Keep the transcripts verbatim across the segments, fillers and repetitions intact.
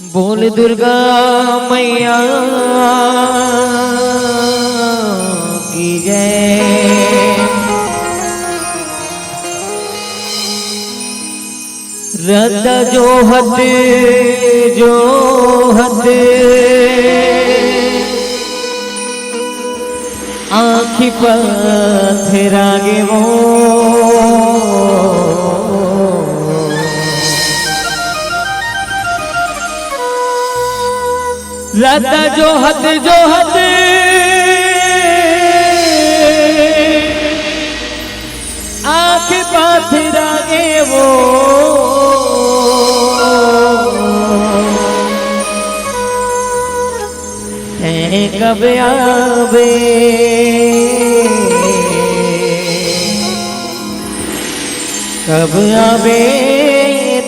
बोल दुर्गा मैया की जय। रद्दा जोहत, जोहत आँखी पथरा गे वो। रद्दा जोहत, जोहत आँखी पथरा गे वो। तैं कब आबे, कब आबे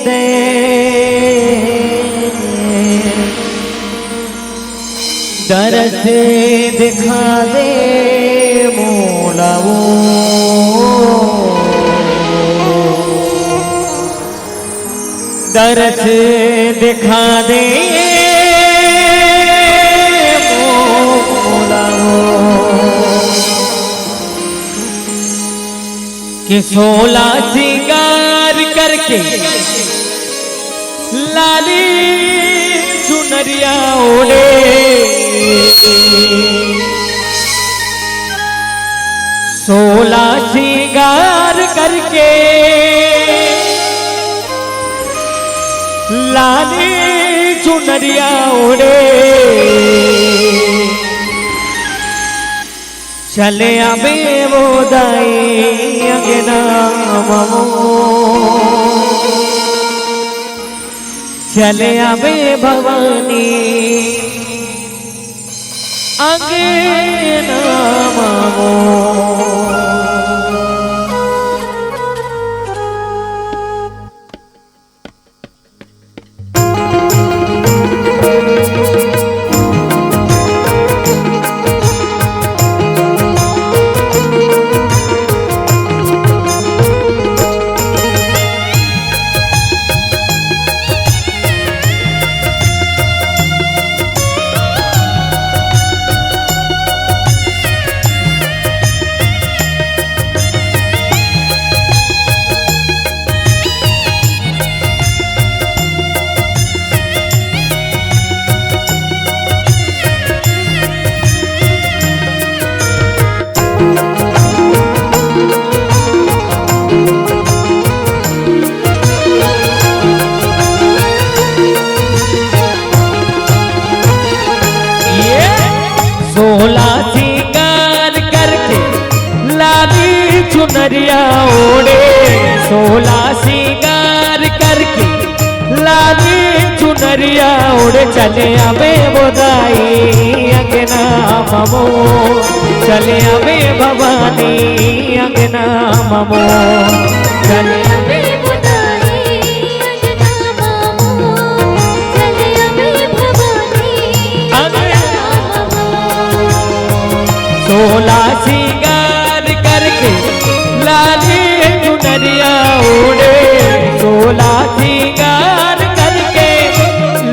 तैं? दरस दिखा दे मोला वो। दरस दिखा दे मोला वो। कि सोला सिंगार करके लाली चुनरिया ओढ़े। सोला सिंगार करके लाली चुनरिया ओढ़े। चले आबे वो दाई अंगना ममो। चले आबे भवानी अंगना ममो। ये सोला सिंगार करके लाली चुनरिया ओढ़े। सोला सिंगार करके लाली चुनरिया ओढ़े। चले आबे वो दाई अंगना ममो। चले आबे भवानी अंगना ममो। चले आबे वो दाई अंगना ममो। चले आबे भवानी अंगना ममो। सोला सिंगार करके लाली चुनरिया ओढ़े। सोला सिंगार करके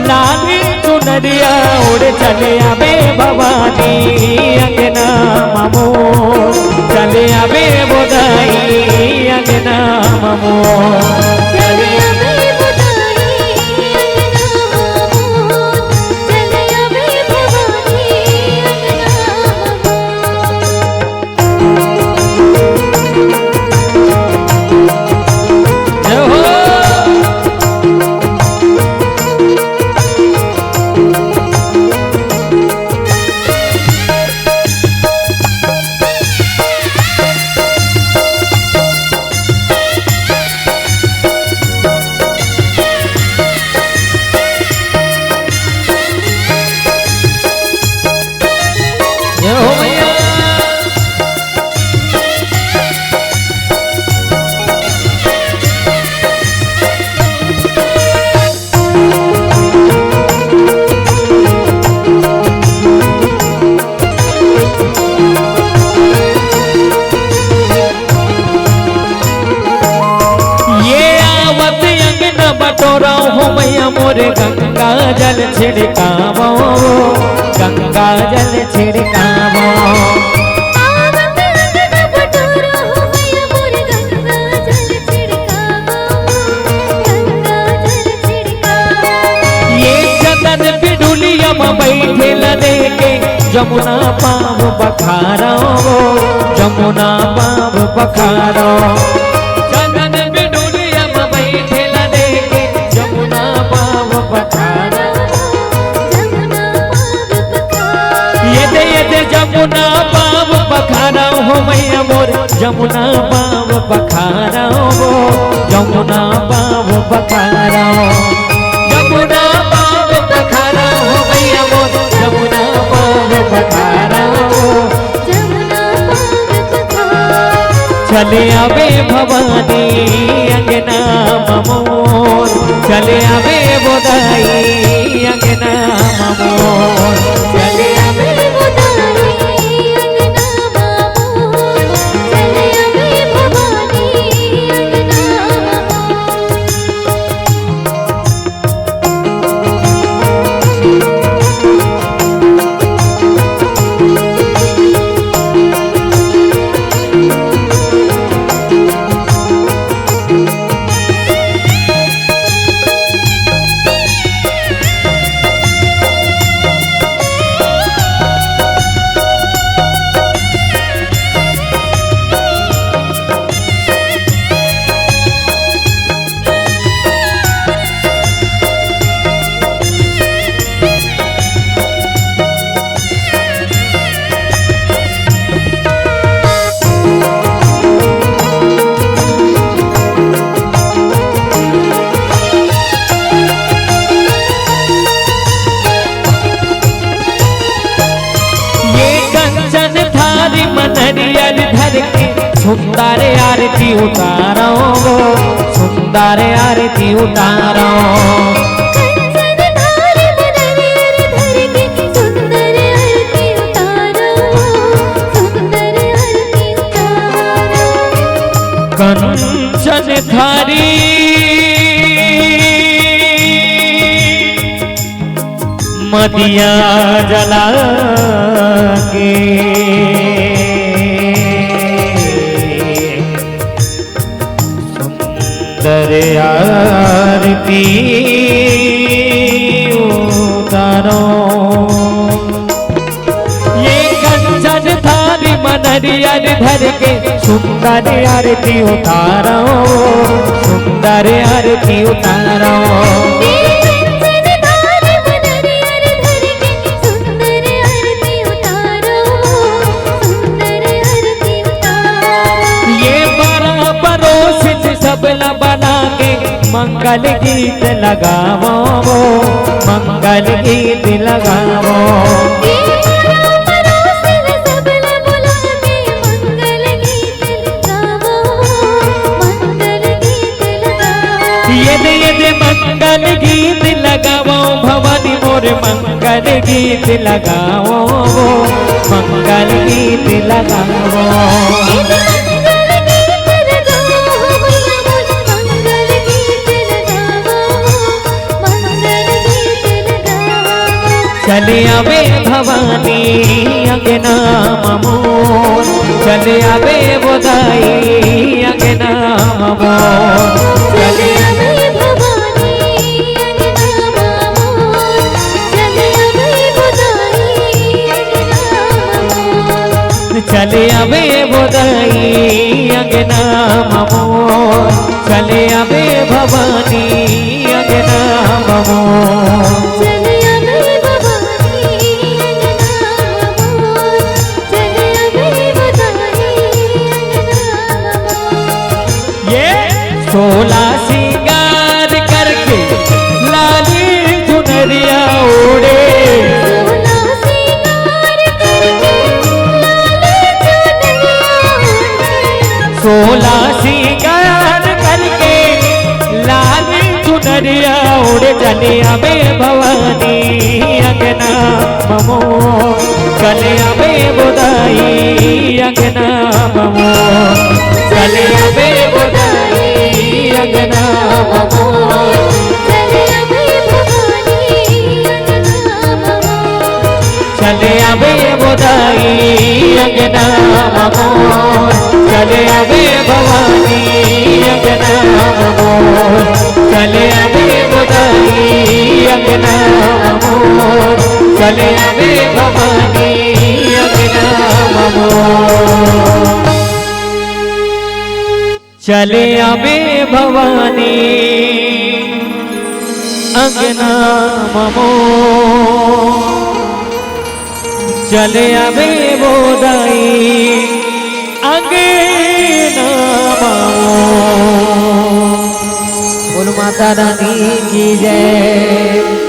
लाली चुनरिया ओढ़े। चले आबे भवानी अंगना ममो। चले आबे वो दाई अंगना ममो। चले आबे वो दाई अंगना ममो। चले आबे भवानी अंगना ममो। जय हो। गंगा जल छिड़कावो, गंगा जल छिड़कावो। ये चंदन बिडुलिया म बैठे ल देखे, जमुना पाँव पखारव, जमुना पाँव पखारव। चंदन बिडुलिया म बैठे ल देखे, जमुना पाँव पखारव। ये दे, ये दे जमुना पाँव पखारव हो मैया मोर, जमुना पाँव पखारव हो, जमुना पाँव पखारव। जमुना पाँव पखारव हो मैया मोर, जमुना पाँव पखारव हो। चले आवे भवानी अंगना म मोर, चले आवे बोदाई अंगना म मोर। चले आवे बोदाई अंगना म मोर, चले आवे भवानी अंगना म मोर। ये कंचन थारी म नरियर धर के सुंदर आरती उतारो, सुंदर आरती उतारो। कंचन थारी म नरियर धर के सुंदर आरती उतारो, सुंदर आरती उतारो। कंचन थारी म दिया जला के सुंदर आरती उतारो। ये कंचन थारी म नरियर धर के सुंदर आरती उतारो, सुंदर आरती उतारो। ये कंचन थारी म नरियर धर के सुंदर आरती उतारो, सुंदर आरती उतारो। ये बड़ा परोस सबला बना के मंगल गीत लगावो, मंगल गीत लगावो। ये दे, ये दे मंगल गीत लगावो, भवानी मोर मंगल गीत लगावो, मंगल गीत लगावो। चले आवे भवानी अंगना म मोर, चले आवे बोदाई अंगना म मोर। चले आवे भवानी अंगना म मोर, चले आवे बोदाई अंगना म मोर। चले आवे बोदाई अंगना म मोर, चले आवे भवानी अंगना म मोर। चले आवे भवानी अंगना म मोर, चले आवे भवानी अंगना म मोर। ये सोला सिंगार करके लाली चुनरिया ओढ़े। सोला सिंगार करके लाली चुनरिया ओढ़े। सोला सिंगार करके लाली चुनरिया ओढ़े। चले आवे भवानी अंगना म मोर, चले आवे बोदाई अंगना म मोर, चले आवे बोदाई अंगना म मोर। चले आवे चले आवे भवानी अंगना ममो। चले आवे भवानी अंगना ममो। चले आवे वो दाई अंगना ममो। बोलो माता रानी की जय।